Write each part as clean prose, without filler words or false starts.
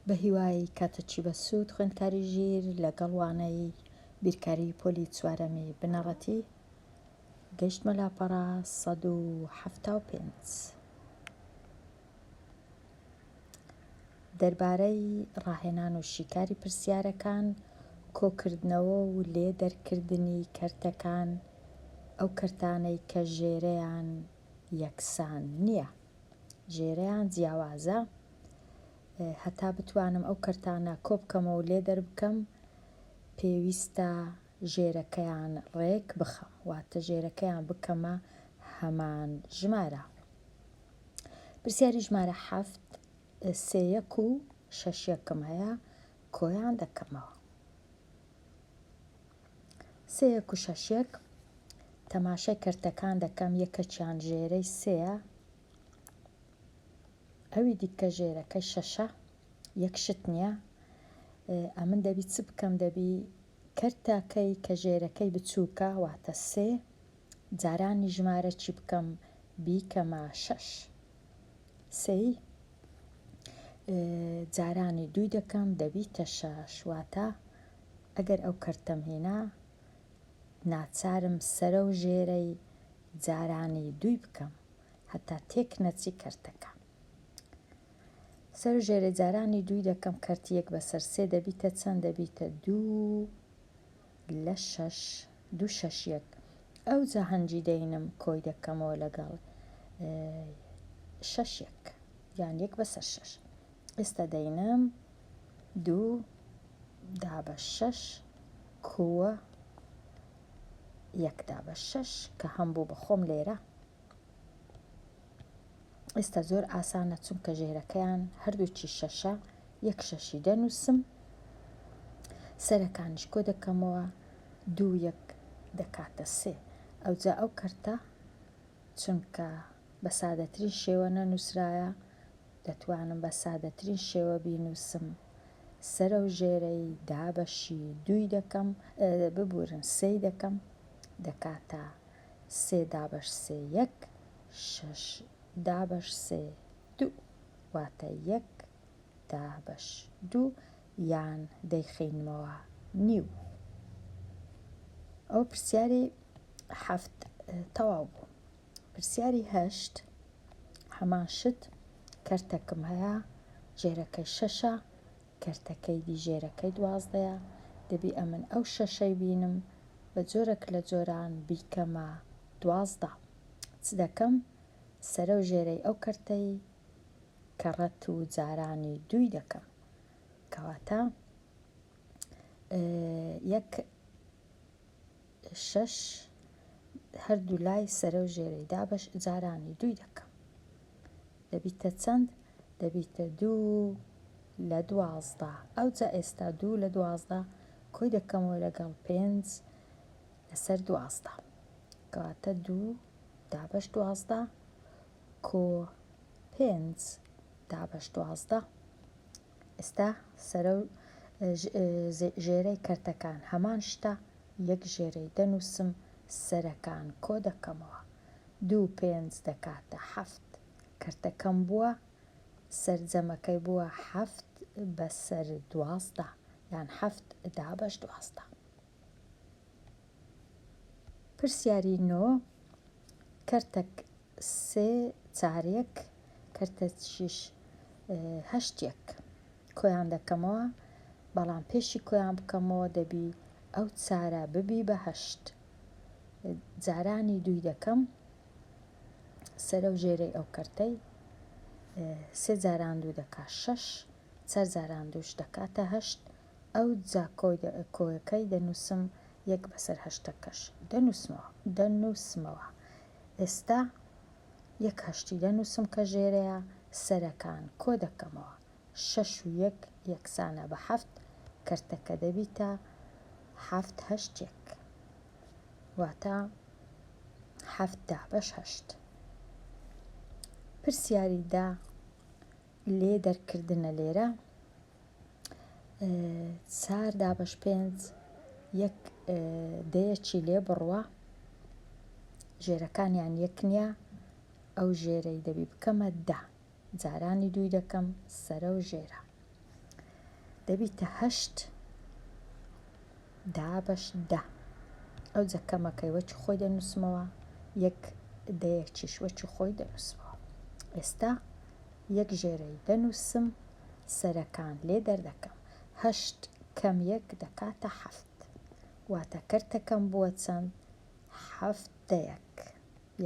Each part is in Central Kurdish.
بەهیوای کاتەکی بەسوود خوێندکاری ژیر لەگەڵ وانەی بیرکاری پۆلی چوارەمی بنەڕەتی گەیشتمە لاپەڕە 175 دەربارەی ڕاهێنان و شیکاری پرسیارەکان، کۆکردنەوە و لێ دەرکردنی کەرتەکان، ئەو کەرتانەی کە ژێرەیان یەکسان نییە. ژێرەیان جیاوازە هەتا بتوانم ئەو کەرتانە کۆبکەمەوە و لێ دەربکەم پێویستە ژێرەکەیان ڕێک بخەم واتە ژێرەکەیان بکەمە هەمان ژمارە. پرسیاری ژمارە حەفت سێ یەک و شەش یەکم هەیە کۆیان دەکەمەوە. سێ یەک و شەش یەک تەماشای کەرتەکان دەکەم یەکەکیان ژێرەی سێیە ئەوی دیکە ژێرەکەی شەشە یەک شت نییە ئەمن دەبی چ بکەم دەبی کەرتەکەی کە ژێرەکەی بچووکە واتە سێ جارانی ژمارە چی بکەم بیکەمە شەش سێی جارانی دووی دەکەم دەبیتە شەش واتە ئەگەر ئەو کەرتەم هێنا ناچارم سەرەو ژێرەی جارانی دووی بکەم هەتا تێک نەچی کەرتەکە. سەرو ژێرەی جارانی دووی دەکەم کەرتی یەک بەسەر سێ دەبیتە چەند دەبیتە دوو لە شەش دوو شەش یەک ئەوجا هەنجی دەینم کۆی دەکەمەوە لەگەڵ شەش یەک یان یەک بەسەر شەش ئێستا دەینم دوو دابەش شەش کووە یەک دابەش شەش کە هەم بوو بە خۆم لێرە ئێستا زۆر ئاسانە چونکە ژێرەکەیان هەردووکی شەشە یەک شەشی دەنووسم سەرەکانیش کۆ دەکەمەوە دوو یەک دەکاتە سێ ئەوجا ئەو کەرتە چونکە بە سادەترین شێوە نەنووسرایە دەتوانم بە سادەترین شێوە بینووسم سەرەو ژێرەی دابەشی دووی دەکەم ببورن سێی دەکەم دەکاتە سێ دابەش سێ یەک شەش دابەش سێ دوو واتە یەک دابەش دوو یان دەیخەینمەوە نیو. ئەوە پرسیاری حەفت تەواو بوو. پرسیاری هەشت هەمان شت کەرتەکم هەیە ژێرەکەی شەشە کەرتەکەی دی ژێرەکەی دوازدەیە دەبی ئەمن ئەو شەشەی بینم بە جۆرەک لە جۆران بیکەمە 12 چ دەکەم سەرەو ژێرەی ئەو کەرتەی کەڕەت و جارانی دووی دەکەم کەواتە یەک شەش هەردوو لای سەرە و ژێرەی دابەش جارانی دووی دەکەم دەبیتە چەند؟ دەبیتە دوو لە 12 ئەوجا ئێستا دوو لە 12 کۆی دەکەمەوە لەگەڵ پێنج لەسەر 12 کەواتە دوو دابەش 12 کۆ پێنج دابەش 12 ئێستا سەرە و ژێرەی کەرتەکان هەمان شتە یەک ژێرەی دەنووسم سەرەکان کۆ دەکەمەوە دوو پێنج دەکاتە حەفت کەرتەکەم بووە سەرجەمەکەی بووە حەفت بەسەر 12 یان حەفت دابەش 12. پرسیاری نۆ، کەرتەک سێ چار یەک، کەرتەکیش هەشت یەک کۆیان دەکەمەوە، بەڵام پێشی کۆیان بکەمەوە دەبی ئەو چارە ببی بە هەشت. جارانی دووی دەکەم سەرە و ژێرەی ئەو کەرتەی سێ جاران دوو دەکا شەش، چار جاران دووش دەکاتە هەشت، ئەوجا کۆیەکەی دەنووسم یەک بەسەر هەشتەکەش دەنووسمەوە دەنووسمەوە ئێستا یەک هەشتی دەنووسم کە ژێرەیە سەرەکان کۆ دەکەمەوە شەش و یەک یەکسانە بە حەفت کەرتەکە دەبیتە حەفت هەشت یەک واتە حەفت دابەش هەشت پرسیاری دا لێ دەرکردنە لێرە چار دابەش پێنج یەک دەیەکی لێ بڕوە ژێرەکانیان یەک نییە ئەو ژێرەی دەبی بکەمە دە جارانی دووی دەکەم سەرە و ژێرە. دەبیتە هەشت دابەش دە. ئەوجا کەمەکەی وەکی خۆی دەنووسمەوە، یەک دەیەکیش وەکی خۆی دەنووسمەوە. ئێستا یەک ژێرەی دەنووسم، سەرەکان لێ دەردەکەم. هەشت کەم یەک دەکاتە حەفت. واتە کەرتەکەم بووە چەند؟ حەفت دەیەک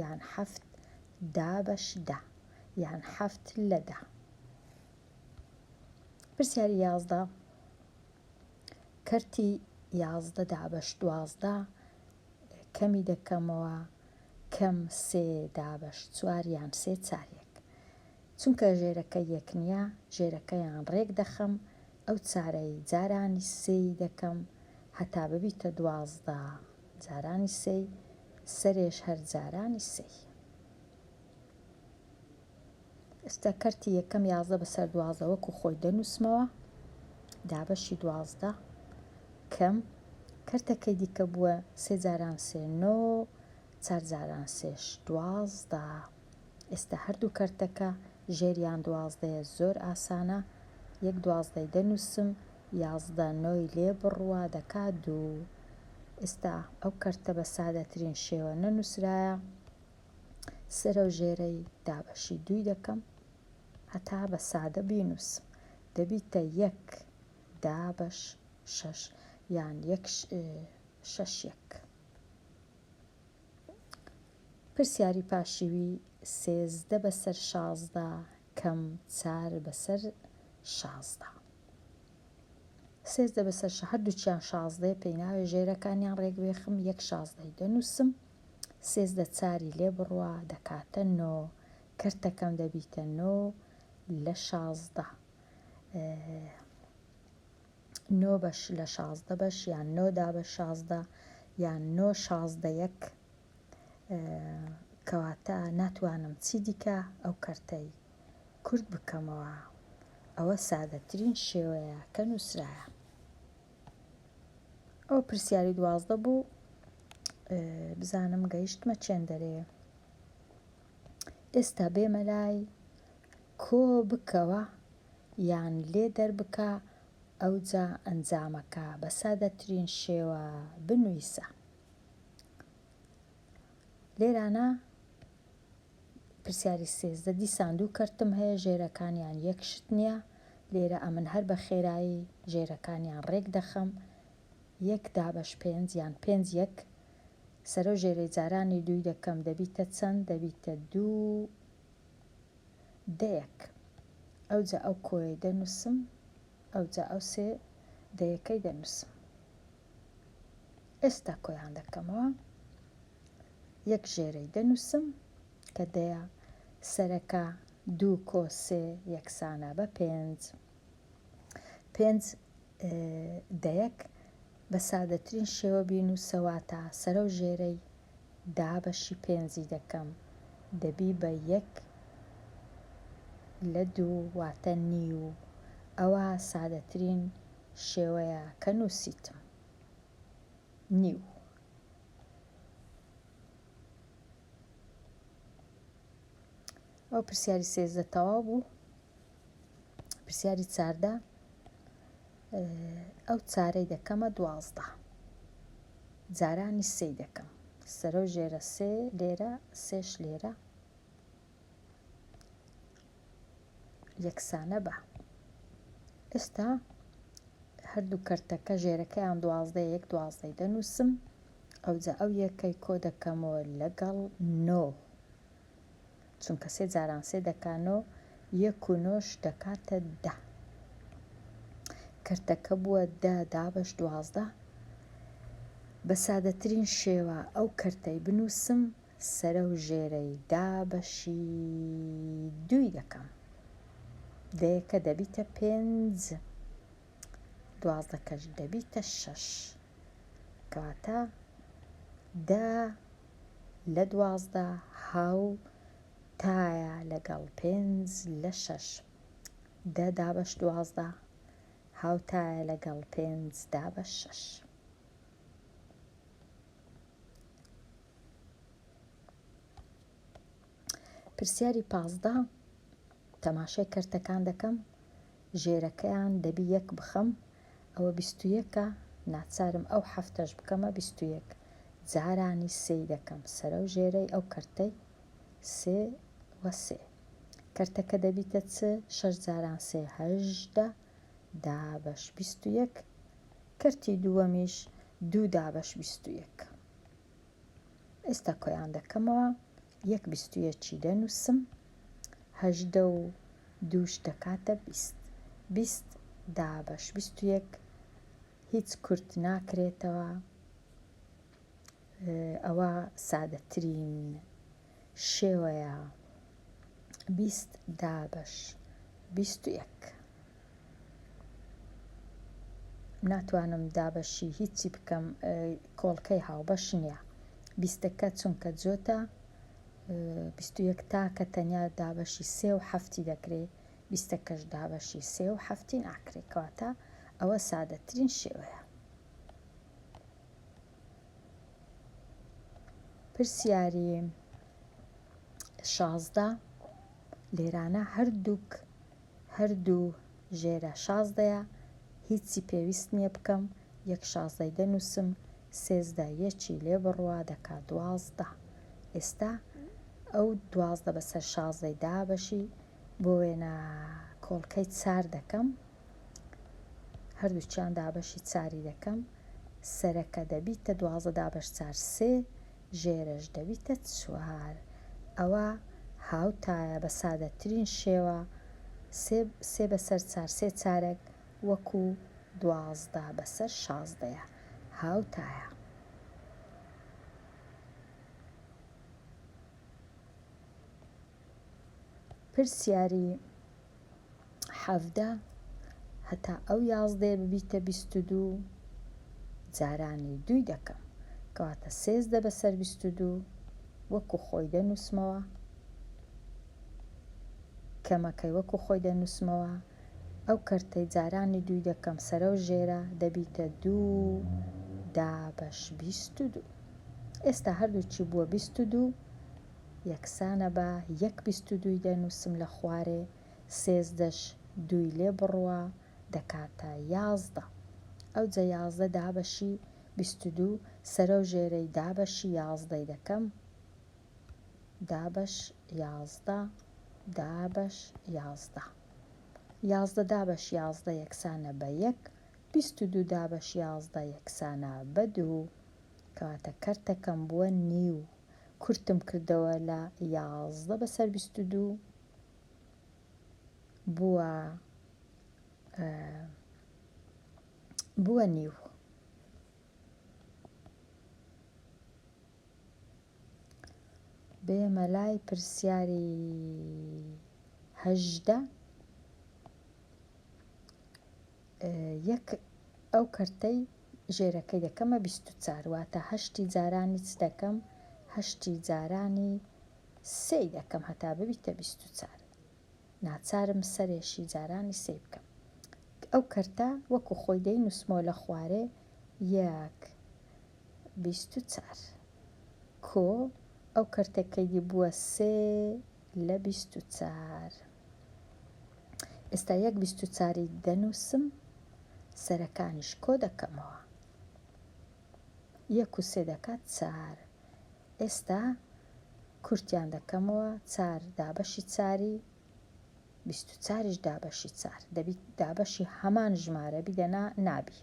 یان حەفت دابەش دە یان حەفت لە دە. پرسیاری 11 کەرتی 11 دابەش 12 کەمی دەکەمەوە کەم سێ دابەش چوار یان سێ چاریەک چونکە ژێرەکە یەک نییە ژێرەکەیان ڕێک دەخەم ئەو چارەی جارانی سێی دەکەم هەتا ببیتە 12 جارانی سێی سەرێش هەر جارانی سێی. ئێستا کەرتی یەکەم 11 بەسەر 12 وەکو خۆی دەنووسمەوە دابەشی 12 کەم کەرتەکەی دیکە بووە سێ جاران سێ نۆ چار جاران سێش 12 ئێستا هەردوو کەرتەکە ژێریان دوازدەیە زۆر ئاسانە یەک دوازدەی دەنووسم 11 نۆی لێ بڕوا دەکا دوو ئێستا ئەو کەرتە بە سادەترین شێوە نەنووسرایە سەرەو ژێرەی دابەشی دووی دەکەم هەتا بە سادە بینووسم دەبیتە یەک دابەش شەش یان یەک شەش یەک. پرسیاری پاشیوی 13 بەسەر 16 کەم چار بەسەر 16. 13 بەسەر هەردووکیان شازدەیە پێی ناوێ ژێرەکانیان ڕێک بێخم یەک شازدەی دەنووسم 13 چاری لێ بڕوا دەکاتە نۆ کەرتەکەم دەبیتە نۆ لە شازدە نۆ بەش لە شازدە بەش یان نۆ دابەش شازدە یان نۆ شازدە یەک کەواتە ناتوانم چی دیکە ئەو کەرتەی کورت بکەمەوە ئەوە سادەترین شێوەیە کە نووسرایە. ئەوە پرسیاری 12 بوو بزانم گەیشتمە چێندەرێ ئێستا بێمە لای کۆ بکەوە یان لێ دەربکە ئەوجا ئەنجامەکە بە سادەترین شێوە بنویسە. لێرانە پرسیاری 13 دیسان دوو کەرتم هەیە ژێرەکانیان یەک شت نییە لێرە ئەمن هەر بە خێرایی ژێرەکانیان ڕێک دەخەم یەک دابەش پێنج یان پێنج یەک سەرەو ژێرەی جارانی دووی دەکەم دەبیتە چەند دەبیتە دوو دەیەک ئەوجا ئەو کۆیەی دەنووسم ئەوجا ئەو سێ دەیەکەی دەنووسم ئێستا کۆیان دەکەمەوە یەک ژێرەی دەنووسم کە دەیە سەرەکە دوو کۆ سێ یەکسانە بە پێنج پێنج دەیەک بە سادەترین شێوە بینووسە واتە سەرەو ژێرەی دابەشی پێنجی دەکەم دەبی بە یەک لە دوو واتە نیو ئەوە سادەترین شێوەیە کە نووسیتم نیو. ئەو پرسیاری 13 تەواو بوو پرسیاری چاردە ئەو چارەی دەکەمە دوازدە جارانی سێی دەکەم سەرە و ژێرە سێ لێرە سێش لێرە یەکسانە بە ئێستا هەردوو کەرتەکە ژێرەکەیان دوازدە یەک دوازدەی دەنووسم ئەوجا ئەو یەکەی کۆ دەکەمەوە لەگەڵ نۆ چونکە سێ جاران سێ دەکا نۆ، یەک و نۆش دەکاتە دە. کەرتەکە بووە دە دابەش 12. بە سادەترین شێوە ئەو کەرتەی بنووسم سەرە و ژێرەی دابەشی دووی دەکەم. دەیەکە دەبیتە پێنج، دوازدەکەش دەبیتە شەش. کەواتە دە لە 12 هاو تایە لەگەڵ پێنج لە شەش. دە دابەش 12 هاوتایە لەگەڵ پێنج دابەش شەش. پرسیاری 15 تەماشای کەرتەکان دەکەم. ژێرەکەیان دەبی یەک بخەم ئەوە 21ە ناچارم ئەو حەفتەش بکەمە 21 جارانی سێی دەکەم سەرەو ژێرەی ئەو کەرتەی سێ و سێ کەرتەکە دەبیتە چ شەش جاران سێ 18 دابەش 21 کەرتی دووەمیش دوو دابەش 21 ئێستا کۆیان دەکەمەوە یەک بیست و یەکی دەنووسم 18 و دووش دەکاتە 20 20 دابەش 21 هیچ کورت ناکرێتەوە ئەوە سادەترین شێوەیە 20 دابەش 21 ناتوانم دابەشی هیچی بکەم کۆڵکەی هاوبەش نییە بیستەکە چونکە جۆتە 21 تاکە تەنیا دابەشی سێ و حەفتی دەکرێ بیستەکەش دابەشی سێ و حەفتی ناکرێ کەواتە ئەوە سادەترین شێوەیە. پرسیاری 16 لێرانە هەردووک هەردوو ژێرە شازدەیە هیچی پێویست نییە بکەم یەک شازدەی دەنووسم 13 یەکی لێ بڕوا دەکا 12 ئێستا ئەو 12 بەسەر شازدەی دابەشی بۆ وێنە کۆڵکەی چار دەکەم هەردووکیان دابەشی چاری دەکەم سەرەکە دەبیتە 12 دابەش چار سێ ژێرەش دەبیتە چوار ئەوە هاوتایە بە سادەترین شێوە سێ بەسەر چار سێ چارەک وەکو 12 بەسەر شازدەیە هاوتایە. پرسیاری 17 هەتا ئەو یازدەیە ببیتە 22 جارانی دووی دەکەم کەواتە سێزدە بەسەر 22 وەکو خۆی دەنووسمەوە کەمەکەی وەکو خۆی دەنووسمەوە ئەو کەرتەی جارانی دووی دەکەم سەرەو ژێرە دەبیتە دوو دابەش 22 ئێستا هەردووکی بووە 22 یەکسانە بە یەک 22ی دەنووسم لە خوارێ سێزدەش دووی لێ بڕوا دەکاتە 11 ئەوجە 11 دابەشی 22 سەرەو ژێرەی دابەشی یازدەی دەکەم دابەش 11 دابەش 11 11 دابەش 11 یەکسانە بە یەک 22 دابەش 11 یەکسانە بە دوو کەواتە کەرتەکەم بووە نیو کورتم کردەوە لە 11 بەسەر 22 بووە بووە نیو. بێمە لای پرسیاری 18 یەک ئەو کەرتەی ژێرەکەی دەکەمە 24 واتە هەشتی جارانی چ دەکەم هەشتی جارانی سێی دەکەم هەتا ببیتە 24 ناچارم سەرێشی جارانی سێی بکەم ئەو کەرتە وەکو خۆی دەینووسمەوە لە خوارێ یەک 24 کۆ ئەو کەرتەکەی دی بووە سێ لە 24 ئێستا یەک 24ی دەنووسم سەرەکانیش کۆ دەکەمەوە یەک و سێ دەکات چار ئێستا کورتیان دەکەمەوە چار دابەشی چاری 24یش دابەشی چار دەبی دابەشی هەمان ژمارە بی دەنا نابی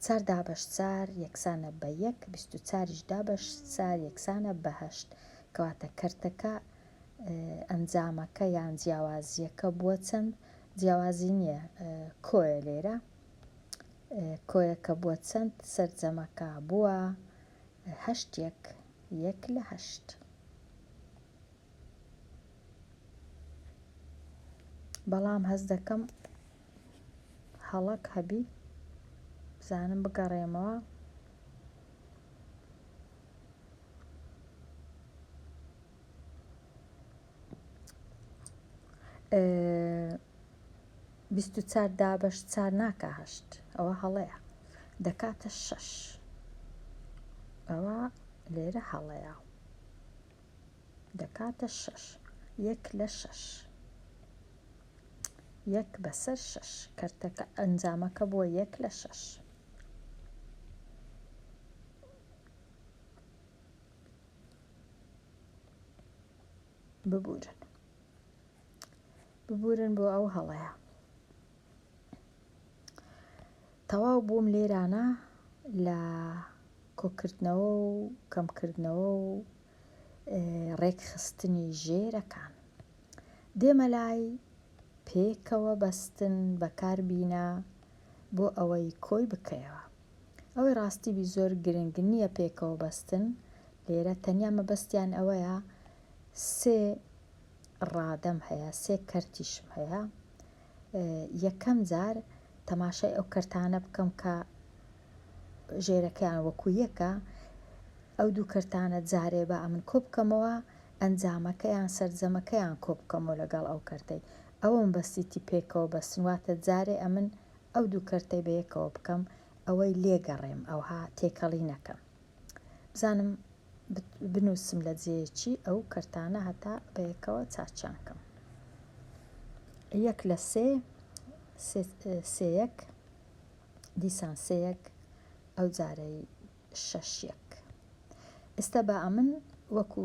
چار دابەش چار یەکسانە بە یەک 24یش دابەش چار یەکسانە بە هەشت کەواتە کەرتەکە ئەنجامەکە یان جیاوازیەکە بووە چەند جیاوازی نییە کۆیە لێرە کۆیەکە بووە چەند سەرجەمەکە بووە هەشت یەک یەک لە هەشت. بەڵام هەست دەکەم هەڵەک هەبی بزانم بگەڕێمەوە 24 دابەش چار ناکا هەشت ئەوە هەڵەیە دەکاتە شەش ئەوە لێرە هەڵەیە دەکاتە شەش یەک لە شەش. یەک بەسەر شەش. کەرتەکە ئەنجامەکە بووە یەک لە شەش. ببورن ببورن بۆ ئەو هەڵەیە. تەواو بووم لێرانە لە کۆکردنەوە و کەمکردنەوە و ڕێکخستنی ژێرەکان. دێمە لای پێکەوە بەستن بەکار بینە بۆ ئەوەی کۆی بکەیەوە. ئەوەی ڕاستی بی زۆر گرنگ نییە پێکەوە بەستن لێرە تەنیا مەبەستیان ئەوەیە سێ ڕادەم هەیە سێ کەرتیشم هەیە یەکەم جار تەماشای ئەو کەرتانە بکەم کە ژێرەکەیان وەکو یەکە ئەو دوو کەرتانە جارێ با ئەمن کۆ بکەمەوە ئەنجامەکەیان سەرجەمەکەیان کۆ بکەمەوە لەگەڵ ئەو کەرتەی ئەوەم بەسیتی پێکەوە بەستن واتە جارێ ئەمن ئەو دوو کەرتەی بەیەکەوە بکەم ئەوەی لێگەڕێم ئەوها تێکەڵی نەکەم بزانم بنووسم لە جێیەکی ئەو کەرتانە هەتا بەیەکەوە چاچیان کەم یەک لە سێ سێیەک دیسان سێیەک ئەو جارەی شەش یەک ئێستا با ئەمن وەکو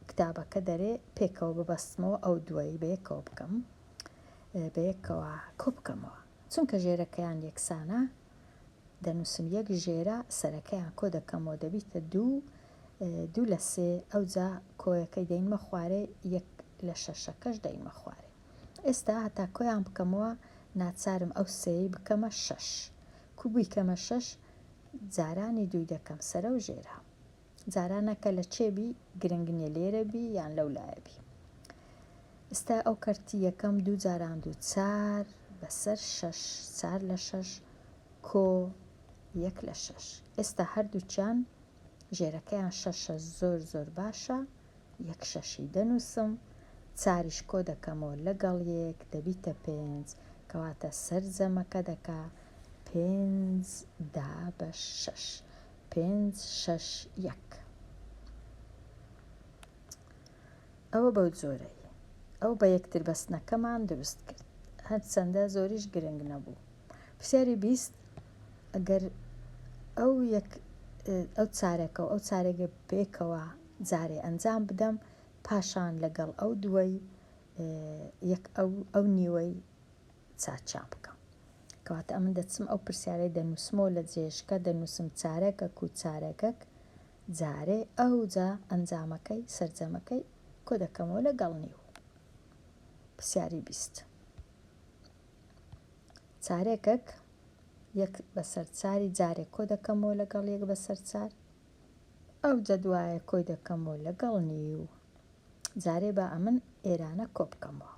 کتابەکە دەرێ پێکەوە ببەستمەوە ئەو دووەی بەیەکەوە بکەم بەیەکەوە کۆ بکەمەوە چونکە ژێرەکەیان یەکسانە دەنووسم یەک ژێرە سەرەکەیان کۆ دەکەمەوە دەبیتە دوو دوو لە سێ ئەوجا کۆیەکەی دەینمە خوارێ یەک لە شەشەکەش دەینمە خوارێ ئێستا هەتا کۆیان بکەمەوە ناچارم ئەو سێی بکەمە شەش کو بیکەمە شەش جارانی دووی دەکەم سەرە و ژێرە جارانەکە لە چێ بی گرنگ نیە لێرە بی یان لەو لایە بی ئستا ئەو کەرتی یەکەم دوو جاران دوو چار بەسەر شەش چار لە شەش کۆ یەک لە شەش ئێستا هەردووکیان ژێرەکەیان شەشە زۆر زۆر باشە یەک شەشی دەنووسم چاریش کۆ دەکەمەوە لەگەڵ یەک دەبیتە پێنج کەواتە سەرجەمەکە دەکا پێنج دابەش شەش پێنج شەش یەک ئەوە بەو جۆرەی ئەو بە یەکتر بەستنەکەمان دروست کرد هەرچەندە زۆریش گرنگ نەبوو پرسیاری 20 ئەگەر ئەو یەک ئەو چارەکە و ئەو چارەگە پێکەوە جارێ ئەنجام بدەم پاشان لەگەڵ ئەو دووەی یەک ئەو ئەو نیوەی چاچان بکەم کەواتە ئەمن دەچم ئەو پرسیارەی دەنووسمەوە لە جێژکە دەنووسم چارەکەک و چارەکەک جارێ ئەوجا ئەنجامەکەی سەرجەمەکەی کۆ دەکەمەوە لەگەڵ نیو. پرسیاری 20. چارێکەک یەک بەسەر چاری جارێک کۆ دەکەمەوە لەگەڵ یەک بەسەر چار ئەوجا دوایە کۆی دەکەمەوە لەگەڵ نیو جارێ با ئەمن ئێرانە کۆ بکەمەوە.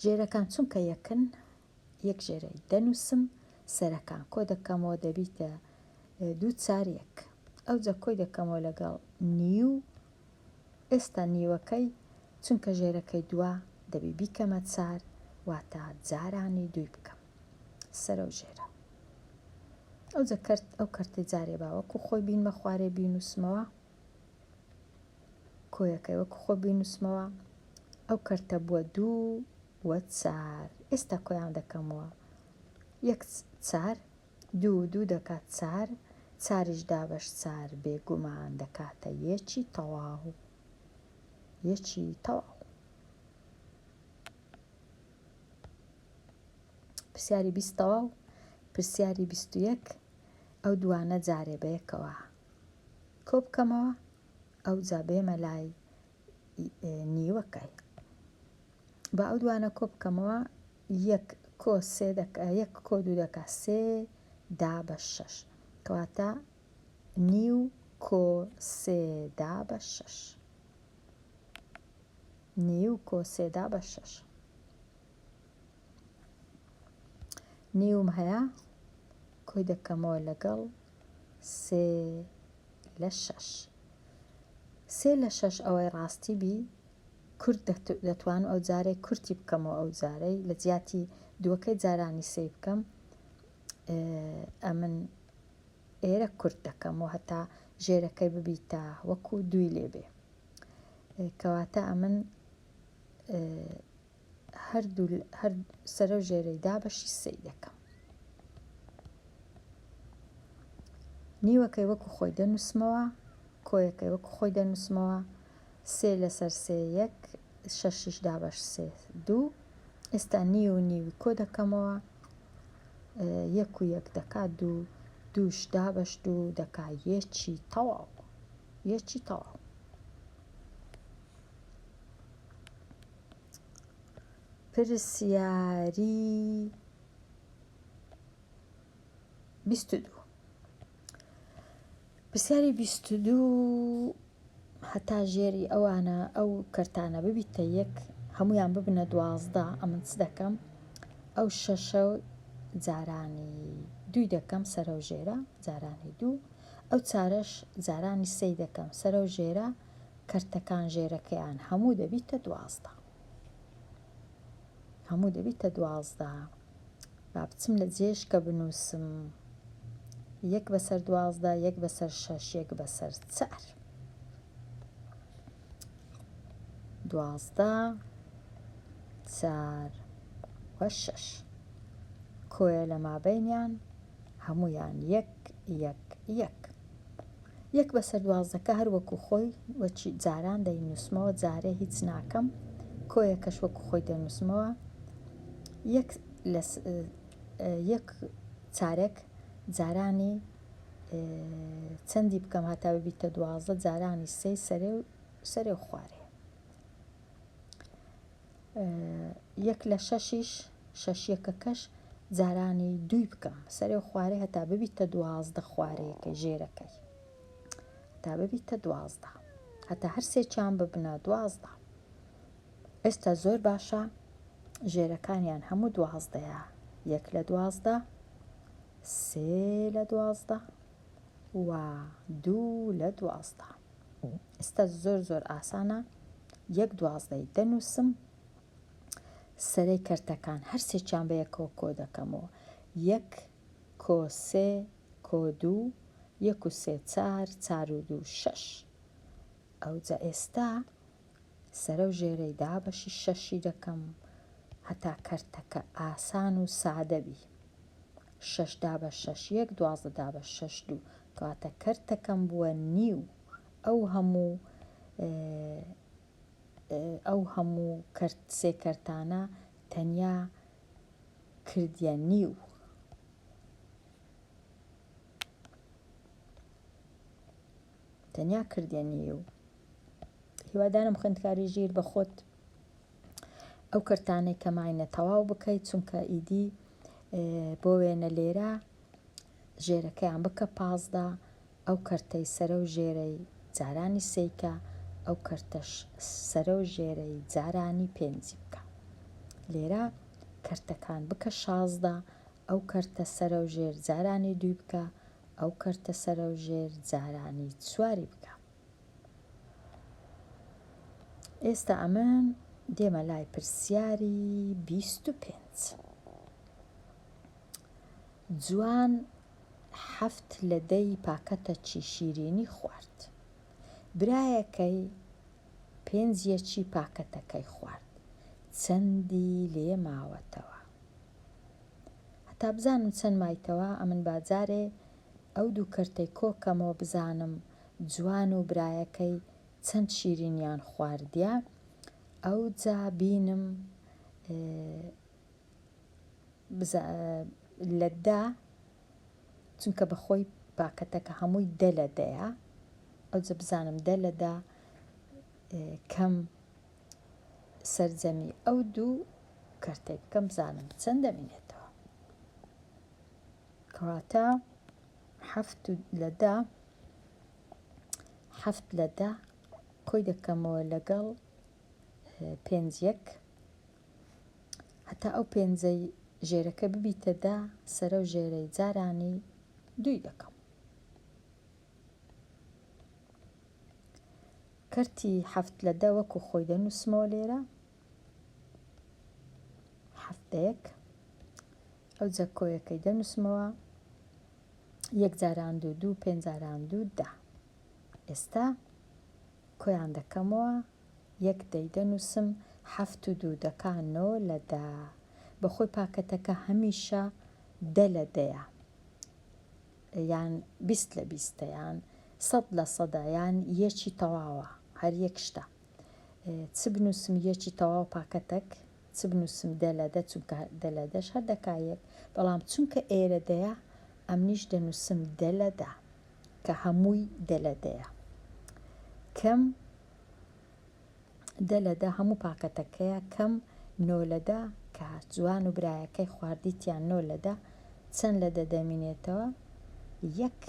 ژێرەکان چونکە یەکن یەک ژێرەی دەنووسم سەرەکان کۆ دەکەمەوە دەبیتە دوو چار یەک ئەوجا کۆی دەکەمەوە لەگەڵ نیو ئێستا نیوەکەی چونکە ژێرەکەی دووە دەبی بیکەمە چار واتە جارانی دووی بکەم سەرە و ژێرە ئەوجا کەرت ئەو کەرتەی جارێ با وەکو خۆی بینمە خوارێ بینووسمەوە کۆیەکەی وەکو خۆ بینوسمەوە ئەو کەرتە بووە دوو و چار ئێستا کۆیان دەکەمەوە یەک چار دوو دوو دەکات چار چاریش دابەش چار بێگومان دەکاتە یەکی تەواو یەکی تەواو پرسیاری 20 تەواو پرسیاری 21 ئەو دوانە جارێ بەیەکەوە کۆبکەمەوە ئەوجا بێمە لای نیوەکەی با ئەو دوانە کۆ بکەمەوە یەک کۆ سێ دەکا یەک کۆ دوو دەکا سێ دا بە شەش کەواتە نیو کۆ سێ دا بە شەش نیو کۆ سێ دا بە شەش نیوم هەیە کۆی دەکەمەوە لەگەڵ سێ لە شەش. سێ لە شەش ئەوەی ڕاستی بی کورت دەتوانم ئەو جارەی کورتی بکەمەوە ئەو جارەی لە جیاتی دووەکەی جارانی سێی بکەم ئەمن ئێرە کورت دەکەم و هەتا ژێرەکەی ببیتە وەکو دووی لێبێ کەواتە ئەمن. هەردوو هەر سەرە و ژێرەی دابەشی سێی دەکەم. نیوەکەی وەکو خۆی دەنووسمەوە، کۆیەکەی وەکو خۆی دەنووسمەوە، سێ لەسەر سێ یەک، شەشیش دابەش سێ دوو. ئێستا نیو و نیوی کۆ دەکەمەوە، یەک و یەک دەکا دوو، دووش دابەش دوو دەکا یەکی تەواو، یەکی تەواو. پرسیاری 22 پرسیاری 22 هەتا ژێری ئەوانە ئەو کەرتانە ببیتە یەک هەمویان ببنە دوازدە ئەمن چ دەکەم ئەو شەشە جارانی دووی دەکەم سەرە و ژێرە جارانی دوو ئەو چارەش جارانی سێی دەکەم سەرە و ژێرە کەرتەکان ژێرەکەیان هەموو دەبیتە 12 هەموو دەبیتە 12 با بچم لە جێشکە بنووسم یەک بەسەر 12 یەک بەسەر شەش یەک بەسەر چار 12 چار و شەش کۆیە لە مابینیان هەمویان یەک یەک یەک یەک بەسەر دوازدەکە هەر وەکو خۆی وەکی جاران دەینوسمەوە جارێ هیچ ناکەم کۆیەکەش وەکو خۆی دەنوسمەوە یەک لە یەک چارەک جارانی چەندی بکەم هەتا ببیتە دوازدە جارانی سێی سەرێ و سەرێ و خوارێ یەک لە شەشیش شەش یەکەکەش جارانی دووی بکەم سەرێ و خوارێ هەتا ببیتە 12 خوارەیەکەی ژێرەکەی هەتا ببیتە دوازدە هەتا هەر سێکیان ببنە دوازدە ئێستا زۆر باشە ژێرەکانیان هەموو دوازدەیە یەک لە دوازدە سێ لە دوازدە و دوو لە دوازدە ئێستا زۆر زۆر ئاسانە یەک دوازدەی دەنووسم سەرەی کەرتەکان هەر سێکیان بە یەکەوە کۆ دەکەمەوە یەک کۆ سێ کۆ دوو یەک و سێ چار چار و دوو شەش ئەوجا ئێستا سەرە و ژێرەی دابەشی شەشی دەکەم هەتا کەرتەکە ئاسان و سادە بی شەش دابەش شەش یەک 12 دابەش شەش دوو کەواتە کەرتەکەم بووە نیو ئەو هەموو ئەو هەموو کەرت سێ کەرتانە تەنیا کردیە نیو. تەنیا کردیە نیو. هیوادارم خوێندکاری ژیر بە خۆت ئەو کەرتانەی کە ماینە تەواو بکەیت چونکە ئیدی بۆ وێنە لێرە ژێرەکەیان بکە 15 ئەو کەرتەی سەرە و ژێرەی جارانی سێیکە، ئەو کەرتەش سەرە و ژێرەی جارانی پێنجی بکە. لێرە کەرتەکان بکە 16، ئەو کەرتە سەرە و ژێر جارانی دووی بکە، ئەو کەرتە سەرە و ژێر جارانی چواری بکە. ئێستا ئەمن دێمە لای پرسیاری 25. جوان حەفت لە دەی پاکەتەکی شیرینی خوارد. برایەکەی پێنج یەکی پاکەتەکەی خوارد. چەندی لێ ماوەتەوە؟ هەتا بزانم چەند مایتەوە ئەمن با جارێ ئەو دوو کەرتەی کۆ کەمەوە بزانم جوان و برایەکەی چەند شیرینیان خواردیە ئەوجا بینم بزە لە دە چونکە بەخۆی پاکەتەکە هەمووی دە لە دەیە ئەوجە بزانم دە لە دە کەم سەرجەمی ئەو دوو کەرتەی بکەم بزانم چەند دەمینێتەوە کەواتە حەفت لە دە حەفت لە دە کۆی دەکەمەوە لەگەڵ پێنج یەک هەتا ئەو پێنجەی ژێرەکە ببیتە دە سەرەو ژێرەی جارانی دووی دەکەم. کەرتی حەفت لە دە وەکو خۆی دەنووسمەوە لێرە حەفت لە یەک ئەوجا کۆیەکەی دەنووسمەوە یەک جاران دوو دوو پێنج جاران دوو دە ئێستا کۆیان دەکەمەوە یەک دەی دەنووسم. حەفت و دوو دەکا نۆ لە دە. بەخۆی پاکەتەکە هەمیشە دە لە دەیە یان 20 لە بیستە یان سەد لە سەدە یان یەکی تەواوە هەر یەک شتە چ بنووسم یەکی تەواو پاکەتەک چ بنووسم دە لە دە چونکە دە لە دەش هەر دەکا یەک بەڵام چونکە ئێرە دەیە ئەمنیش دەنووسم دە لە دە کە هەمووی دە لە دەیە کەم دە لە دە هەموو پاکەتەکەیە کەم نۆ لە دە کە جوان و برایەکەی خواردیتیان نۆ لە دە چەند لە دە دەمینێتەوە یەک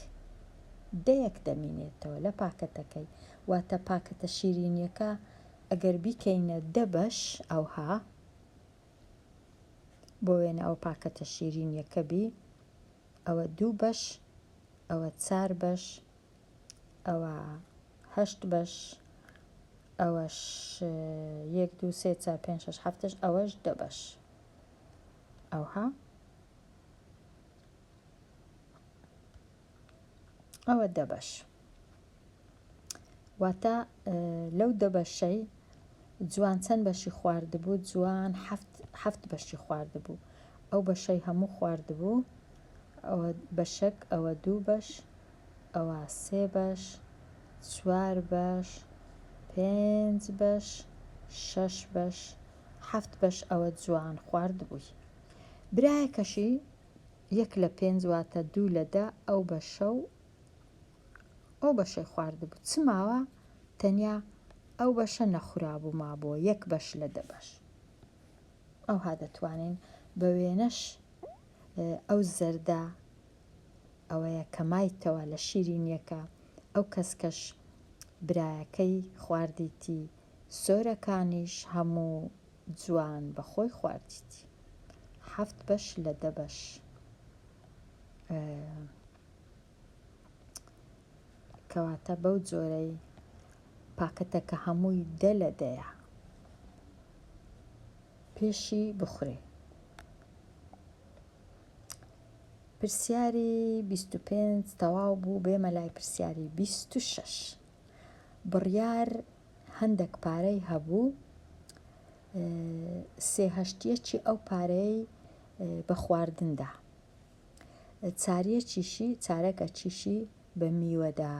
دەیەک دەمینێتەوە لە پاکەتەکەی واتە پاکەتە شیرینیەکە ئەگەر بیکەینە دە بەش ئەوها بۆ وێنە ئەوە پاکەتە شیرینیەکە بی ئەوە دوو بەش ئەوە چار بەش ئەوە هەشت بەش ئەوەش یەک دوو سێ چار پێنج شەش حەفتش ئەوەش دە بەش ئەوها ئەوە دە بەش واتە لەو دە بەشەی جوان چەند بەشی خواردبوو جوان حەفت بەشی خواردبوو ئەو بەشەی هەموو خواردبوو ئەوە بەشەک ئەوە دوو بەش ئەوە سێ بەش چوار بەش پێنج بەش شەش بەش حەفت بەش ئەوە جوان خواردبووی برایەکەشی یەک لە پێنج واتە دوو لە دە ئەو بەشە و ئەو بەشەی خواردبوو چ ماوە تەنیا ئەو بەشە نەخورابوو مابووە یەک بەش لە دە بەش ئەوها دەتوانین بە وێنەش ئەو زەردە ئەوەیە کە مایتەوە لە شیرینیەکە ئەو کەسکەش برایەکەی خواردیتی سۆرەکانیش هەموو جوان بە خۆی خواردیتی حەفت بەش لە دە بەش کەواتە بەو جۆرەی پاکەتەکە هەمووی دە لە دەیە پێشی بخورێ. پرسیاری 25 تەواو بوو بێمە لای پرسیاری 26 بڕیار هەندێک پارەی هەبوو سێ هەشتیەکی ئەو پارەی بە خواردندا چاریەکیشی چارەکەکیشی بە میوە دا.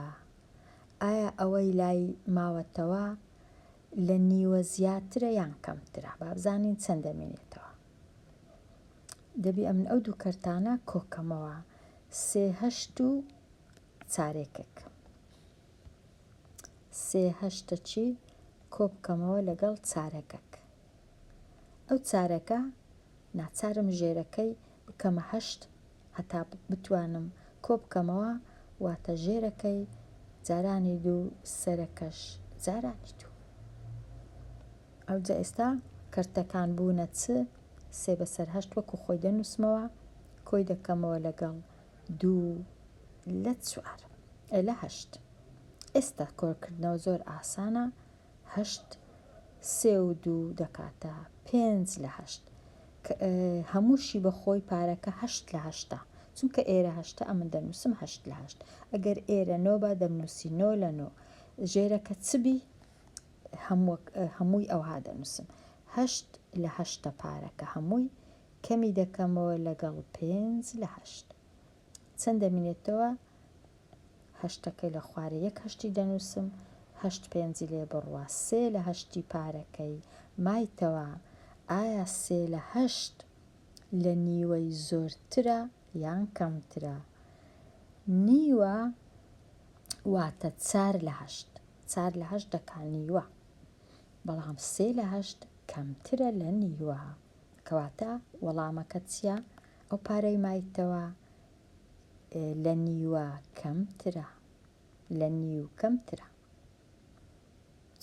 ئایا ئەوەی لای ماوەتەوە لە نیوە زیاترە یان کەمترە؟ با بزانین چەند دەمینێتەوە. دەبی ئەمن ئەو دوو کەرتانە کۆکەمەوە سێ هەشت و چارێکێک. سێ هەشتەکی کۆبکەمەوە لەگەڵ چارەکەک. ئەو چارەکە ناچارم ژێرەکەی بکەمە هەشت هەتا بتوانم کۆبکەمەوە واتە ژێرەکەی جارانی دوو سەرەکەش جارانی دوو. ئەوجا ئێستا کەرتەکان بوونە چ سێ بەسەر هەشت وەکو خۆی دەنووسمەوە کۆی دەکەمەوە لەگەڵ دوو لە چوار لە هەشت ئێستا کۆکردنەوە زۆر ئاسانە هەشت سێ و دوو دەکاتە پێنج لە هەشت هەمووشی بە خۆی پارەکە هەشت لە هەشتە چونکە ئێرە هەشتە ئەمن دەنووسم هەشت لە هەشت ئەگەر ئێرە نۆ با دەمنووسی نۆ لە نۆ ژێرەکە چ بی هەمووی ئەوها دەنووسم هەشت لە هەشتە پارەکە هەمووی کەمی دەکەمەوە لەگەڵ پێنج لە هەشت چەند دەمینێتەوە هەشتەکەی لە خوارێ یەک هەشتی دەنووسم، هەشت پێنجی لێ بڕوا سێ لە هەشتی پارەکەی مایتەوە، ئایا سێ لە هەشت لە نیوەی زۆرترە یان کەمترە؟ نیوە واتە چار لە هەشت، چار لە هەشت دەکا نیوە، بەڵام سێ لە هەشت کەمترە لە نیوە، کەواتە وەڵامەکە چییە؟ ئەو پارەی مایتەوە لە نیوە کەمترە لە نیو کەمترە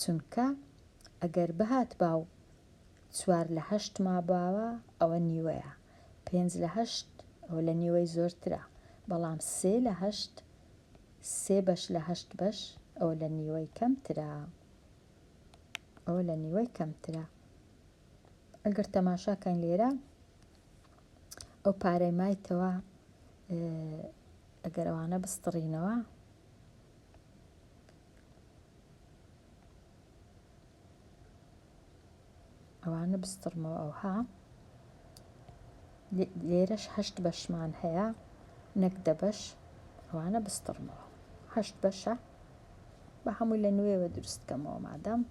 چونکە ئەگەر بهاتبا و چوار لە هەشت ماباوە ئەوە نیوەیە پێنج لە هەشت ئەوە لە نیوەی زۆرترە بەڵام سێ لە هەشت سێ بەش لە هەشت بەش ئەوە لە نیوەی کەمترە ئەوە لە نیوەی کەمترە ئەگەر تەماشاکەین لێرە ئەو پارەی مایتەوە ئەگەر ئەوانە بستڕینەوە ئەوانە بستڕمەوە ئەوها لێرەش هەشت بەشمان هەیە نەک دە بەش ئەوانە بستڕمەوە هەشت بەشە بە هەمووی لە نوێوە دروست کەمەوە مادام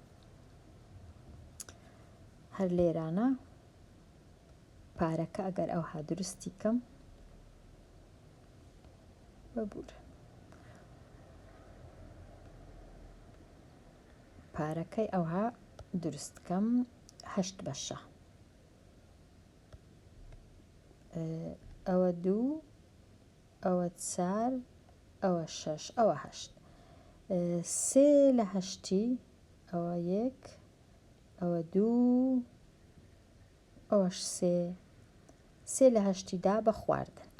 هەر لێرانە پارەکە ئەگەر ئەوها دروستی کەم ببورن پارەکەی ئەوها دروست کەم هەشت بەشە ئەوە دوو ئەوە چار ئەوە شەش ئەوە هەشت سێ لە هەشتی ئەوە یەک ئەوە دوو ئەوەش سێ سێ لە هەشتی دا بە خواردن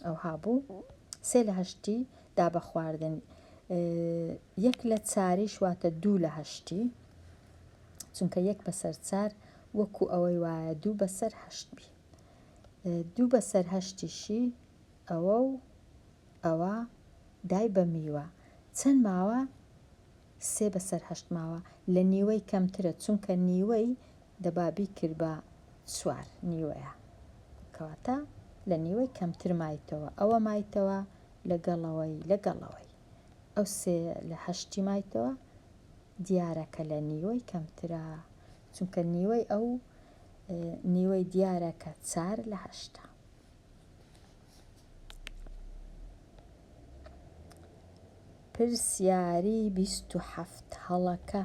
ئەوها بوو سێ لە هەشتی دا بە خواردن یەک لە چاریش واتە دوو لە هەشتی چونکە یەک بەسەر چار وەکو ئەوەی وایە دوو بەسەر هەشت بی دوو بەسەر هەشتیشی ئەوە و ئەوە دای بە میوە چەند ماوە سێ بەسەر هەشت ماوە لە نیوەی کەمترە چونکە نیوەی دەبا بیکردبا چوار نیوەیە کەواتە لە نیوەی کەمتر مایتەوە ئەوە مایتەوە لەگەڵەوەی لەگەڵەوەی ئەو سێ لە هەشتی مایتەوە دیارە کە لە نیوەی کەمترە چونکە نیوەی ئەو نیوەی دیارە کە چار لە هەشتە. پرسیاری 27 هەڵەکە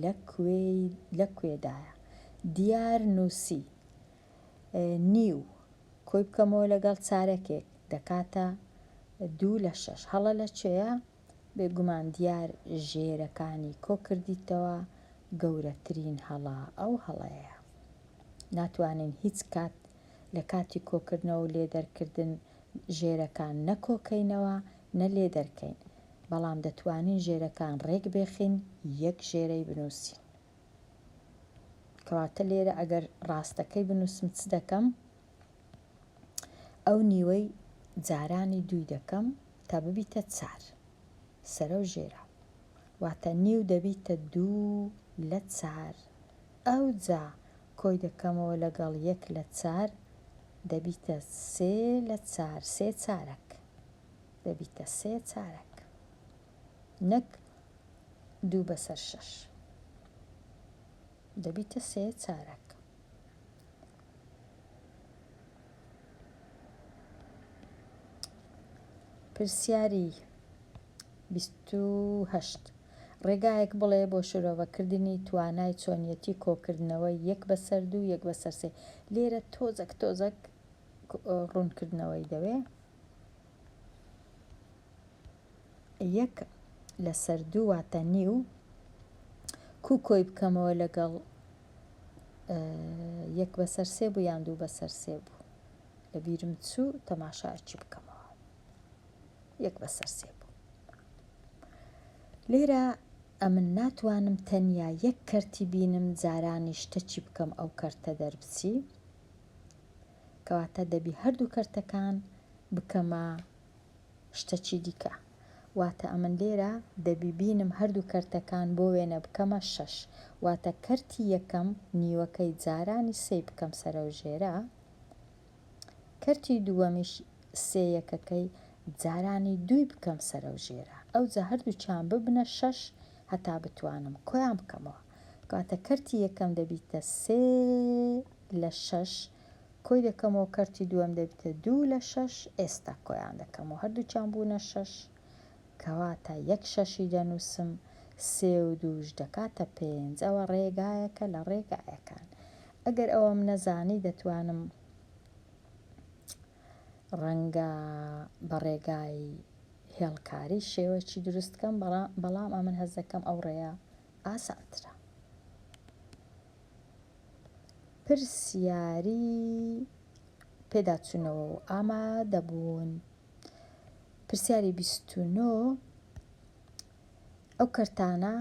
لە کوێی لە کوێدایە؟ دیار نووسی نیو کۆی بکەمەوە لەگەڵ چارەکێک دەکاتە دوو لە شەش هەڵە لە کوێیە؟ بێگومان دیار ژێرەکانی کۆکردیتەوە گەورەترین هەڵە ئەو هەڵەیە. ناتوانین هیچ کات لە کاتی کۆکردنەوە و لێدەرکردن ژێرەکان نە کۆکەینەوە نە لێدەرکەین بەڵام دەتوانین ژێرەکان ڕێک بێخین یەک ژێرەی بنووسین. کەواتە لێرە ئەگەر ڕاستەکەی بنووسم چ دەکەم؟ ئەو نیوەی جارانی دووی دەکەم تا ببیتە چار سەرە و ژێرە واتە نیو دەبیتە دوو لە چار ئەوجا کۆی دەکەمەوە لەگەڵ یەک لە چار دەبیتە سێ لە چار سێ چارەک دەبیتە سێ چارەک نەک دوو بەسەر شەش دەبیتە سێ چارەک. پرسیاری 28. ڕێگایەک بڵێ بۆ شرۆڤەکردنی توانای چۆنیەتی کۆکردنەوەی یەک بەسەر دوو یەک بەسەر سێ لێرە تۆزەک تۆزەک ڕوونکردنەوەی دەوێ یەک لەسەر دوو واتە نیو کوو کۆی بکەمەوە لەگەڵ یەک بەسەر سێ بوو یان دوو بەسەر سێ بوو لە بیرم چوو تەماشاچی بکەمەوە یەک بەسەر سێ بوو لێرە ئەمن ناتوانم تەنیا یەک کەرتی بینم جارانی شتەچی بکەم ئەو کەرتە دەربچی کەواتە دەبی هەردوو کەرتەکان بکەمە شتەکی دیکە. واتە ئەمن لێرە دەبی بینم هەردوو کەرتەکان بۆ وێنە بکەمە شەش. واتە کەرتی یەکەم نیوەکەی جارانی سێی بکەم سەرەوژێرە، کەرتی دووەمیش سێ یەکەکەی جارانی دووی بکەم سەرەوژێرە. ئەوجا هەردووکیان ببنە شەش هەتا بتوانم کۆیان بکەمەوە. کەواتە کەرتی یەکەم دەبیتە سێ لە شەش کۆی دەکەمەوە کەرتی دووەم دەبیتە دوو لە شەش ئێستا کۆیان دەکەمەوە هەردووکیان بوونە شەش کەواتە یەک شەشی دەنووسم سێ و دووش دەکاتە پێنج ئەوە ڕێگایەکە لە ڕێگایەکان ئەگەر ئەوەم نەزانی دەتوانم ڕەنگە بە ڕێگای هێڵکاری شێوەکی دروست کەم بەڵام ئەمن هەست دەکەم ئەو ڕێیە ئاسانترە. پرسیاری پێداچوونەوە و ئامادەبوون. پرسیاری 29 ئەو کەرتانە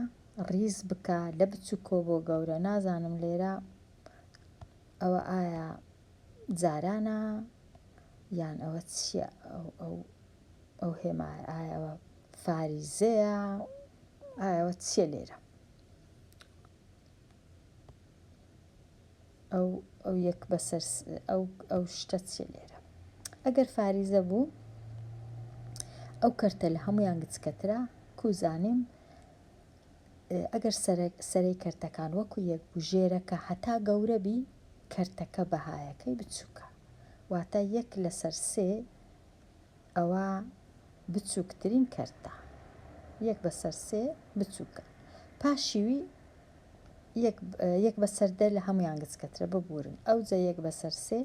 ڕیز بکە لە بچووکەوە بۆ گەورە نازانم لێرە ئەوە ئایا جارانە یان ئەوە چییە ئەو ئەو ئەو هێمایە ئایا ئەوە فاریزەیە ئایا ئەوە چییە لێرە؟ ئەو ئەو یەک بەسەر ئەو ئەو شتە چیە لێرە ئەگەر فاریزە بوو ئەو کەرتە لە هەمویان گچکەترە کو زانیم ئەگەر سەرەی کەرتەکان وەکو یەک بوو ژێرەکە هەتا گەورە بی کەرتەکە بەهایەکەی بچووکە واتە یەک لەسەر سێ ئەوە بچووکترین کەرتە یەک بەسەر سێ بچووکە پاشیوی یەک یەک بەسەر دە لە هەمویان گچکەترە ببورن ئەوجا یەک بەسەر سێ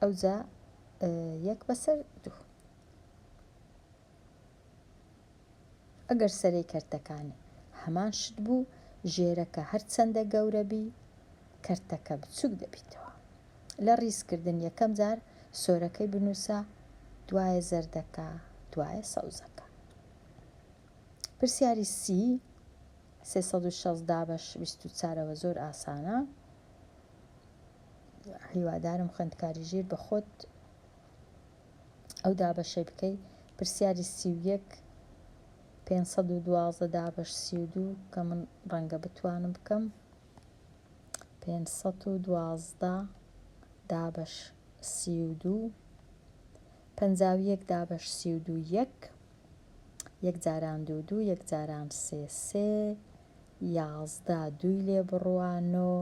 ئەوجا یەک بەسەر دوو ئەگەر سەرەی کەرتەکان هەمان شت بوو ژێرەکە هەرچەندە گەورە بی کەرتەکە بچوک دەبیتەوە. لە ڕیزکردن یەکەم جار سۆرەکەی بنووسە دوایە زەردەکە دوایە سەوزەکە. پرسیاری سی 360 دابەش 24 ەوە زۆر ئاسانە. هیوادارم خوێندکاری ژیر بە خۆت ئەو دابەشەی بکەی. پرسیاری 31 512 دابەش 32 کە من ڕەنگە بتوانم بکەم. 512 دابەش 32 51 دابەش 32 یەک یەک جاران دوو دوو یەک جاران سێ سێ 11 دووی لێ بڕوا نۆ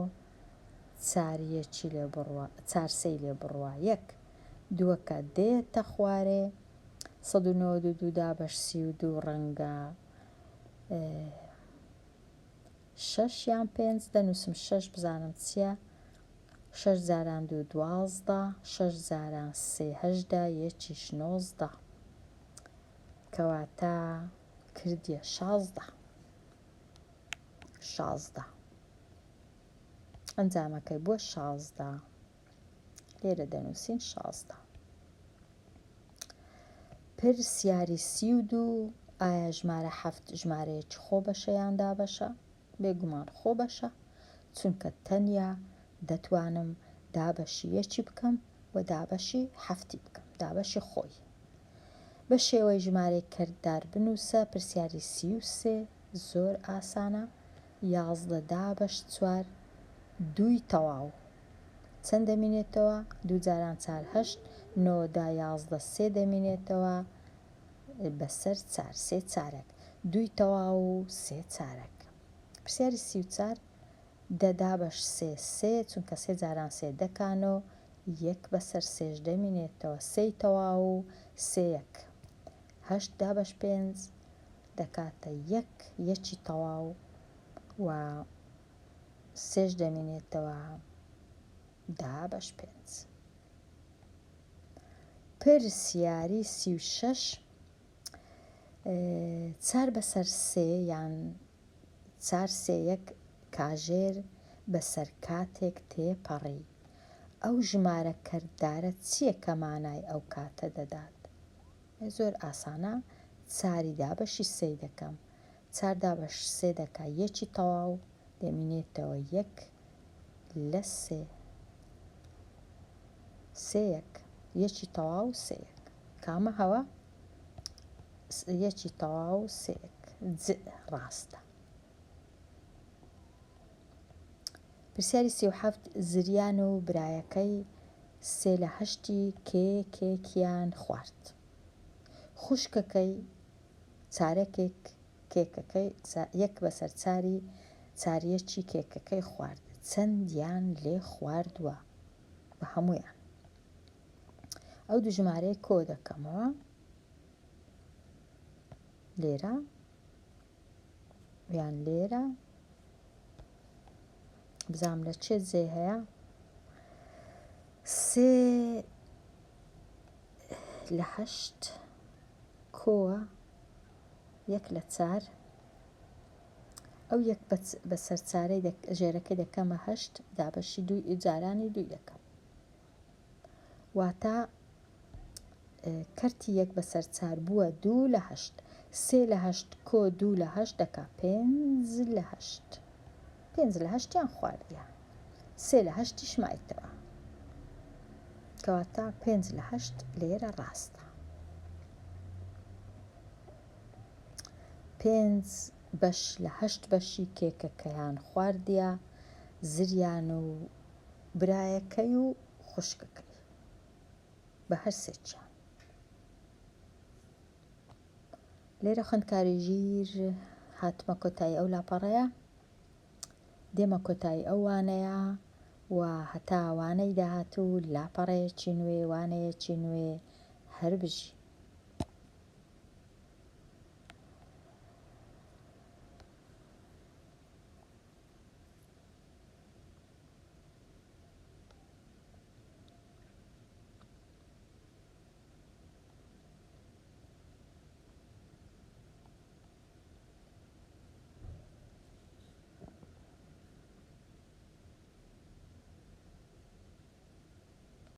چار یەکی لێ بڕوا چار سێی لێ بڕوا یەک دووەکە دێتە خوارێ 192 دابەش 32 ڕەنگە شەش یان پێنج دەنووسم شەش بزانم چییە شەش جاران دوو 12 شەش جاران سێ هەژدە یەکیش 19 کەواتە کردیە 16 16 ئەنجامەکەی بووە 16 لێرە دەنووسین 16 پرسیاری 32 ئایا ژمارە حەفت ژمارەیەکی خۆبەشە یان دابەشە؟ بێگومان خۆبەشە چونکە تەنیا دەتوانم دابەشی یەکی بکەم و دابەشی حەفتی بکەم دابەشی خۆی بە شێوەی ژمارەی کەرتدار بنووسە پرسیاری 33 زۆر ئاسانە 11 دابەش چوار دووی تەواو چەند دەمینێتەوە؟ دوو جاران چار هەشت، نۆ دا 11 سێ دەمینێتەوە بەسەر چار سێ چارەک دووی تەواو و سێ چارەک. پرسیاری 34 دە دابەش سێ سێ چونکە سێ جاران سێ دەکا نۆ یەک بەسەر سێش دەمینێتەوە سێی تەواو و سێ یەک هەشت دابەش پێنج دەکاتە یەک یەکی تەواو و سێش دەمینێتەوە دابەش پێنج. پرسیاری 36 چار بەسەر سێ یان چار سێ یەک کاژێر بەسەر کاتێک تێپەڕی ئەو ژمارە کەرتدارە چییە کە مانای ئەو کاتە دەدات؟ زۆر ئاسانە چاری دابەشی سێی دەکەم چار دابەش سێ دەکا یەکی تەواو دەمینێتەوە یەک لە سێ سێ یەک یەکی تەواو سێ یەک کامە هەوە یەکی تەواو سێ یەک ج ڕاستە پرسیاری 37 زریان و برایەکەی سێ لە هەشتی کێ کێکیان خوارد خوشکەکەی چارەکێک کێکەکەی یەک بەسەر چاری چاریەکی کێکەکەی خوارد چەندیان لێ خواردووە بە هەموویان ئەو دوو ژمارەیە کۆ دەکەمەوە لێرە یان لێرە بزانم لە چێ جێ هەیە سێ لە هەشت کۆوە یەک لە چار ئەو یەک بەسەر چارەی ژێرەکەی دەکەمە هەشت دابەشی دووی جارانی دووی دەکەم واتە کەرتی یەک بەسەر چار بووە دوو لە هەشت سێ لە هەشت کۆ دوو لە هەشت دەکا پێنج لە هەشت پێنج لە هەشتیان خواردیە سێ لە هەشتیش مایتەوە کەواتە پێنج لە هەشت لێرە ڕاستە پێنج بەش لە هەشت بەشی کێکەکەیان خواردیە زریان و. برایەکەی و خوشکەکەی بە هەر سێکیان. لێرە خوێندکاری ژیر هاتمە کۆتایی ئەو لاپەڕەیە دێمە کۆتایی ئەو وانەیە و هەتا وانەی داهاتوو لاپەڕەیەکی نوێ وانەیەکی نوێ هەر بژی.